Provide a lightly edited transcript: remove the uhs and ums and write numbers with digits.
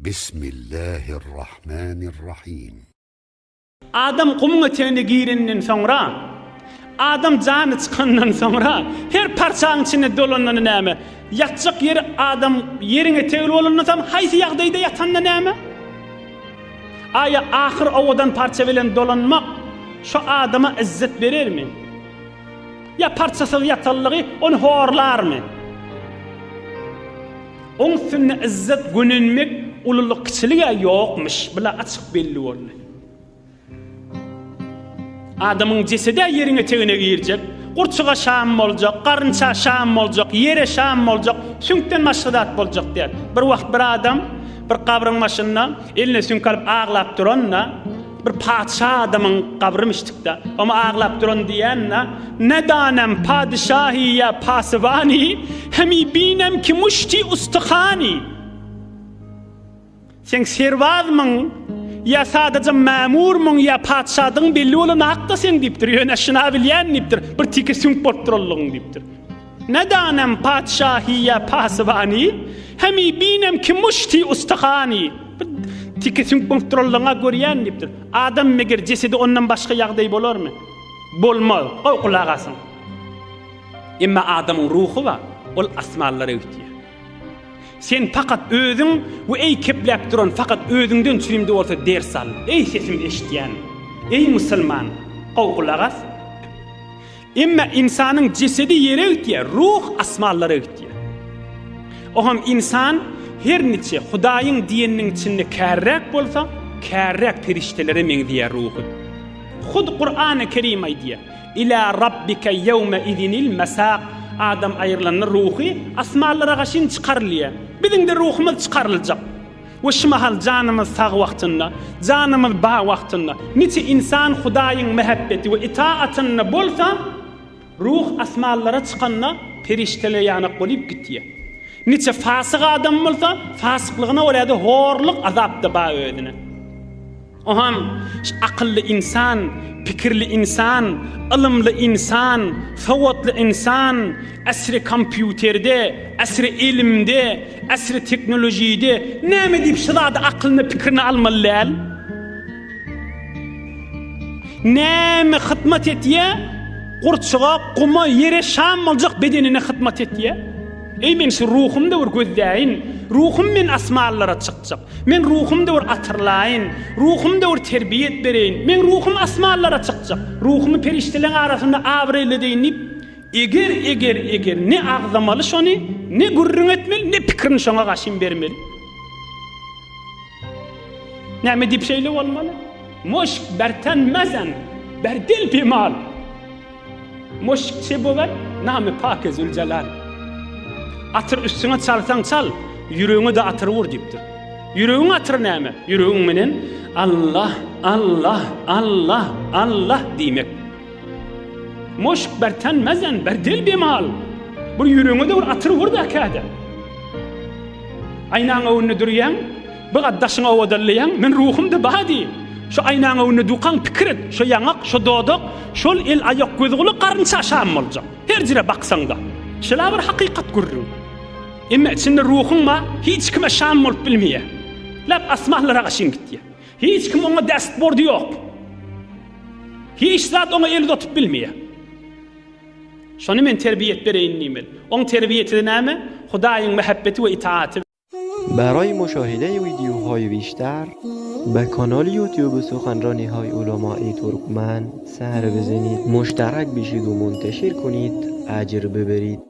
Bismillahirrahmanirrahim. Adam gumuň etegine girenden soňra, adam jany çykandan soňra, her parçaň içinde dolananda näme? Ýatjak ýeri adam ýeriň etegi bolandan soň haýsy ýagdaýda ýatanda näme? Aýa ahyr owadan parça bilen dolanmak şo adama yzzet berermi? Ýa parçasyz ýatanlygy ony horlarmy? Oň üstünde yzzet gönenmek ululyk-kiçilig-ä ýokmuş, bula açyk belli boldy. Adamyň jesedi-ä ýeriň etegine girjek, gurçuga şam boljak, garynça şam boljak, ýere şam boljak, süňkden başga zat boljak däl. Bir wagt bir adam bir gabryň başynda eline süňk alyp aglap duranda, Bir patyşa adamyň gabrymyşdykda, oňa aglap duran diýýän-de, Nedanem padyşahy ýa pasybany, hemi binem ki muşti ustyhany. Sen serbazmyň ýa sadaja mamurmyň ýa patyşadygyň belli bolan hakda sen diýipdir, ýöne şuna bilýän diýipdir, bir tike süňk bolup duranlygyň diýipdir. Nedanem patyşahy ýa pasybany, Hemi binem ki muşti ustyhany. Bir tike süňk bolup duranlygyňa görýän diýipdir. Adam meger jesedi ondan başga ýagdaý bolarmy? Bolmaz. Goý gulak asyň. Emma adamyň ruhy bar, ol asmanlara gitýär. Sen fakat özüň we eý kepläp duran fakat özüňden çürimde bolsa ders al. Eý sesimi eşidýän. Eý musulman, gowy gulak as. Emma ynsanyň jesedi ýere gitýär, ruh asmanlara gitýär. Oňam ynsan her niçe Hudaýyň diýeniniň içinde kärräk bolsa, kärräk perişdelere meňzeýär ruhy. Hut Kurany Kerim aýdýar, Ila rabbike ýewme izinil mesak, adam aýrylanda ruhy asmanlara gaşyn çykarylýar. Biziň-de ruhumyz çykaryljak. We şu mahal janymyz sag wagtynda, janymyz bar wagtynda, niçe ynsan Hudaýyň mähebbeti we itaatynda bolsa, ruh asmanlara çykanda perişdeler ýanak bolyp gitýär. Niçe fasyk adam bolsa, fasyklygyna görä-de horluk, azap-da bar özüne. Oňam akylly ynsan, pikirli ynsan, ylymly ynsan, sowatly ynsan, äsri kompýuterde, äsri elimde, äsri teknolojide näme diýip şu zady akylyna pikirine almaly däl? Näme hytmat etýä? Gurçuga, guma, ýere şam boljak bedenine hytmat etýä? Eý men şu ruhumda bir gözläýin, ruhum men asmanlara çykjak. Men ruhumda bir atyrlaýyn, ruhumda bir terbiýet bereýin, meň ruhum asmanlara çykjak, ruhumy perişdeleň arasynda abraýly edeýin diýip, eger, eger, eger ne agzamaly şony, ne gürrüň etmeli, ne pikirini şoňa gaşyn bermeli. Näme diýip şeýle bolmaly? Muşk berten mezen, ber dil bimal. Muşk çe bolar, namy pake Züljelal. Atyr üstüňe çalsaň çal, ýüregiňe-de atyr ur diýipdir. Ýüregiň atyry näme? Ýüregiň menen Allah, Allah, Allah, Allah diýmek. Muşk ber ten mezen, ber dil bimal. Bir ýüregiňe-de bir atyr ur-da käde. Aýnaň öňünde durýaň, Bir gat daşyňy owadanlaýaň, men ruhumda bar diý. Şu aýnaň öňünde dukaň pikir et, şo ýaňak, şo dodak, şol el, aýak, göz, gulak garynça şam boljak. Her jire baksaňda. Şela bir hakykat gürrüň. Emma içinde ruhuň bar, hiç kime şam bolup bilmeýär. Lap asmanlara gaşyn gitýär. Hiç kim oňa dest bordy ýok. Hiç zat oňa el uzatyp bilmeýär. Şony men terbiýet bereýin diýmeli. Oň terbiýeti näme? Hudaýyň mähebbeti we itaaty. برای مشاهده ویدیوهای بیشتر به کانال یوتیوب سخنرانی های علمای ترکمن سر بزنید مشترک بشید و منتشر کنید اجر ببرید.